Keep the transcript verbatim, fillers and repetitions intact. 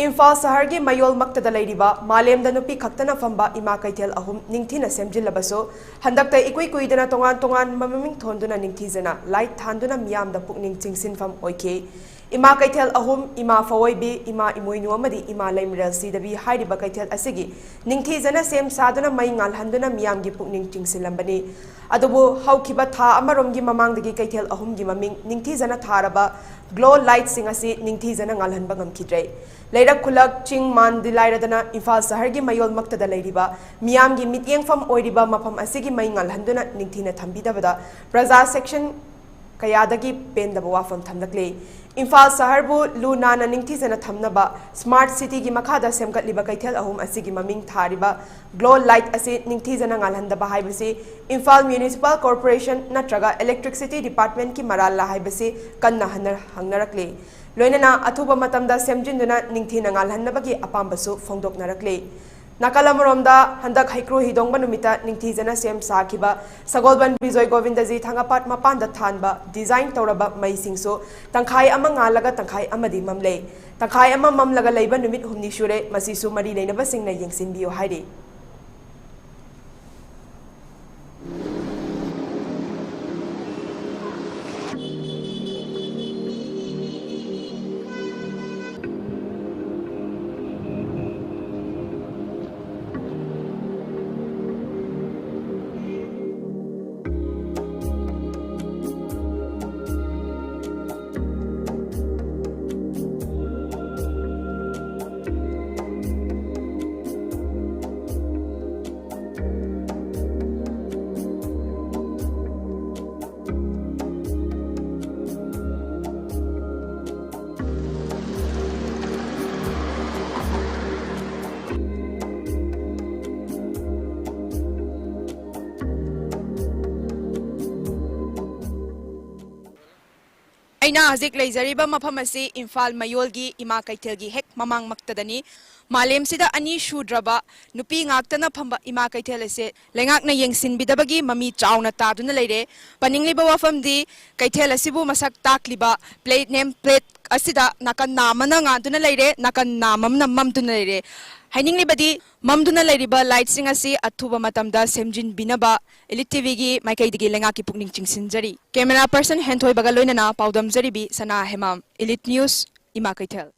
ꯏꯝꯐꯥꯜ ꯁꯍꯔꯒꯤ ꯃꯌꯣꯜꯃꯛꯇꯗ ꯂꯩꯔꯤꯕ ꯃꯥꯂꯦꯝꯗ ꯅꯨꯄꯤ ꯈꯛꯇꯅ ꯐꯝꯕ ꯏꯃꯥ ꯀꯩꯊꯦꯜ ꯑꯍꯨꯝ ꯅꯤꯡꯊꯤꯅ ꯁꯦꯝꯖꯤꯜꯂꯕꯁꯨ, ꯍꯟꯗꯛꯇ ꯏꯀꯨꯏ ꯀꯨꯏꯗꯅ ꯇꯣꯉꯥꯟ ꯇꯣꯉꯥꯟꯕ ꯃꯃꯤꯡ ꯊꯣꯟꯗꯨꯅ ꯅꯤꯡꯊꯤꯖꯅ ꯂꯥꯏꯠ ꯊꯥꯟꯗꯨꯅ ꯃꯤꯌꯥꯝꯗ ꯄꯨꯛꯅꯤꯡ ꯆꯤꯡꯁꯤꯟꯐꯝ ꯑꯣꯏꯈꯤ꯫ ꯏꯃꯥ ꯀꯩꯊꯦꯜ ꯑꯍꯨꯝ, ꯏꯃꯥ ꯐꯋꯣꯏꯕꯤ, ꯏꯃꯥ ꯏꯃꯣꯏꯅꯨ ꯑꯃꯗꯤ ꯏꯃꯥ ꯂꯩꯃꯔꯦꯜ ꯁꯤꯗꯕꯤ ꯍꯥꯏꯔꯤꯕ ꯀꯩꯊꯦꯜ ꯑꯁꯤꯒꯤ ꯅꯤꯡꯊꯤꯖꯅ ꯁꯦꯝ ꯁꯥꯗꯨꯅ ꯃꯩ ꯉꯥꯜꯍꯟꯗꯨꯅ ꯃꯤꯌꯥꯝꯒꯤ ꯄꯨꯛꯅꯤꯡ ꯆꯤꯡꯁꯤꯜꯂꯝꯕꯅꯤ꯫ ꯑꯗꯨꯕꯨ ꯍꯧꯈꯤꯕ ꯊꯥ ꯑꯃꯔꯣꯝꯒꯤ ꯃꯃꯥꯡꯗꯒꯤ ꯀꯩꯊꯦꯜ ꯑꯍꯨꯝꯒꯤ ꯃꯃꯤꯡ ꯅꯤꯡꯊꯤꯖꯅ ꯊꯥꯔꯕ ꯒ꯭ꯂꯣ ꯂꯥꯏꯠꯁꯤꯡ ꯑꯁꯤ ꯅꯤꯡꯊꯤꯖꯅ ꯉꯥꯜꯍꯟꯕ ꯉꯝꯈꯤꯗ꯭ꯔꯦ꯫ ꯂꯩꯔꯛ ꯈꯨꯜꯂꯛ, ꯆꯤꯡ ꯃꯥꯟꯗꯤ ꯂꯥꯏꯔꯗꯅ ꯏꯝꯐꯥꯜ ꯁꯍꯔꯒꯤ ꯃꯌꯣꯜꯃꯛꯇꯗ ꯂꯩꯔꯤꯕ ꯃꯤꯌꯥꯝꯒꯤ ꯃꯤꯠꯌꯦꯡꯐꯝ ꯑꯣꯏꯔꯤꯕ ꯃꯐꯝ ꯑꯁꯤꯒꯤ ꯃꯩ ꯉꯥꯜꯍꯟꯗꯨꯅ ꯅꯤꯡꯊꯤꯅ ꯊꯝꯕꯤꯗꯕꯗ ꯄ꯭ꯔꯖꯥ ꯁꯦꯛꯁꯟ ꯀꯌꯥꯗꯒꯤ ꯄꯦꯟꯗꯕ ꯋꯥꯐꯝ ꯊꯝꯂꯛꯂꯤ꯫ ꯏꯝꯐꯥꯜ ꯁꯍꯔꯕꯨ ꯂꯨ ꯅꯥꯟꯅ ꯅꯤꯡꯊꯤꯖꯅ ꯊꯝꯅꯕ ꯁ꯭ꯃꯥꯔꯠ ꯁꯤꯇꯤꯒꯤ ꯃꯈꯥꯗ ꯁꯦꯝꯒꯠꯂꯤꯕ ꯀꯩꯊꯦꯜ ꯑꯍꯨꯝ ꯑꯁꯤꯒꯤ ꯃꯃꯤꯡ ꯊꯥꯔꯤꯕ ꯒ꯭ꯂꯣ ꯂꯥꯏꯠ ꯑꯁꯤ ꯅꯤꯡꯊꯤꯖꯅ ꯉꯥꯜꯍꯟꯗꯕ ꯍꯥꯏꯕꯁꯤ ꯏꯝꯐꯥꯜ ꯃ꯭ꯌꯨꯅꯤꯁꯤꯄꯥꯜ ꯀꯣꯔꯄꯣꯔꯦꯁꯟ ꯅꯠꯇ꯭ꯔꯒ ꯏꯂꯦꯛꯇ꯭ꯔꯤꯛꯁꯤꯇꯤ ꯗꯤꯄꯥꯔꯠꯃꯦꯟꯠꯀꯤ ꯃꯔꯥꯜꯂ ꯍꯥꯏꯕꯁꯤ ꯀꯟꯅ ꯍꯟꯅ ꯍꯪꯅꯔꯛꯂꯤ꯫ ꯂꯣꯏꯅꯅ ꯑꯊꯨꯕ ꯃꯇꯝꯗ ꯁꯦꯝꯖꯤꯟꯗꯨꯅ ꯅꯤꯡꯊꯤꯅ ꯉꯥꯜꯍꯟꯅꯕꯒꯤ ꯑꯄꯥꯝꯕꯁꯨ ꯐꯣꯡꯗꯣꯛꯅꯔꯛꯂꯤ꯫ ꯅꯥꯀꯜ ꯑꯃꯔꯣꯝꯗ, ꯍꯟꯗꯛ ꯍꯩꯀ꯭ꯔꯨ ꯍꯤꯗꯣꯡꯕ ꯅꯨꯃꯤꯠꯇ ꯅꯤꯡꯊꯤꯖꯅ ꯁꯦꯝ ꯁꯥꯈꯤꯕ ꯁꯒꯣꯜꯕꯟ ꯕꯤꯖꯣꯏ ꯒꯣꯕꯤꯟꯗꯖꯤ ꯊꯥꯡꯒꯄꯥꯠ ꯃꯄꯥꯟꯗ ꯊꯥꯟꯕ ꯗꯤꯖꯥꯏꯟ ꯇꯧꯔꯕ ꯃꯩꯁꯤꯡꯁꯨ ꯇꯪꯈꯥꯏ ꯑꯃ ꯉꯥꯜꯂꯒ ꯇꯪꯈꯥꯏ ꯑꯃꯗꯤ ꯃꯝꯂꯦ꯫ ꯇꯪꯈꯥꯏ ꯑꯃ ꯃꯝꯂꯒ ꯂꯩꯕ ꯅꯨꯃꯤꯠ ꯍꯨꯝꯅꯤ ꯁꯨꯔꯦ, ꯃꯁꯤꯁꯨ ꯃꯔꯤ ꯂꯩꯅꯕꯁꯤꯡꯅ ꯌꯦꯡꯁꯤꯟꯕꯤꯌꯨ ꯍꯥꯏꯔꯤ꯫ ꯑꯩꯅ ꯍꯧꯖꯤꯛ ꯂꯩꯖꯔꯤꯕ ꯃꯐꯝ ꯑꯁꯤ ꯏꯝꯐꯥꯜ ꯃꯌꯣꯜꯒꯤ ꯏꯃꯥ ꯀꯩꯊꯦꯜꯒꯤ ꯍꯦꯛ ꯃꯃꯥꯡꯃꯛꯇꯗꯅꯤ꯫ ꯃꯥꯂꯦꯝꯁꯤꯗ ꯑꯅꯤ ꯁꯨꯗ꯭ꯔꯕ ꯅꯨꯄꯤ ꯉꯥꯛꯇꯅ ꯐꯝꯕ ꯏꯃꯥ ꯀꯩꯊꯦꯜ ꯑꯁꯦ ꯂꯩꯉꯥꯛꯅ ꯌꯦꯡꯁꯤꯟꯕꯤꯗꯕꯒꯤ ꯃꯃꯤ ꯆꯥꯎꯅ ꯇꯥꯗꯨꯅ ꯂꯩꯔꯦ꯫ ꯄꯟꯅꯤꯡꯂꯤꯕ ꯋꯥꯐꯝꯗꯤ, ꯀꯩꯊꯦꯜ ꯑꯁꯤꯕꯨ ꯃꯁꯛ ꯇꯥꯛꯂꯤꯕ plate name plate ꯑꯁꯤꯗ ꯅꯥꯀꯟ ꯅꯥꯝꯃꯅ ꯉꯥꯟꯗꯨꯅ ꯂꯩꯔꯦ, ꯅꯥꯀꯟ ꯅꯥꯝꯃꯅ ꯃꯝꯗꯨꯅ ꯂꯩꯔꯦ꯫ ꯍꯥꯏꯅꯤꯡꯂꯤꯕꯗꯤ, ꯃꯝꯗꯨꯅ ꯂꯩꯔꯤꯕ lightꯁꯤꯡ ꯑꯁꯤ ꯑꯊꯨꯕ ꯃꯇꯝꯗ ꯁꯦꯝꯖꯤꯟꯕꯤꯅꯕ Elite TVꯒꯤ ꯃꯥꯏꯀꯩꯗꯒꯤ ꯂꯩꯉꯥꯛꯀꯤ ꯄꯨꯛꯅꯤꯡ ꯆꯤꯡꯁꯤꯟꯖꯔꯤ꯫ Camera person ꯍꯦꯟꯊꯣꯏꯕꯒ ꯂꯣꯏꯅꯅ ꯄꯥꯎꯗꯝꯖꯔꯤꯕꯤ ꯁꯅꯥ ꯍꯦꯃꯥꯝ, Elite News, ꯏꯃꯥ ꯀꯩꯊꯦꯜ꯫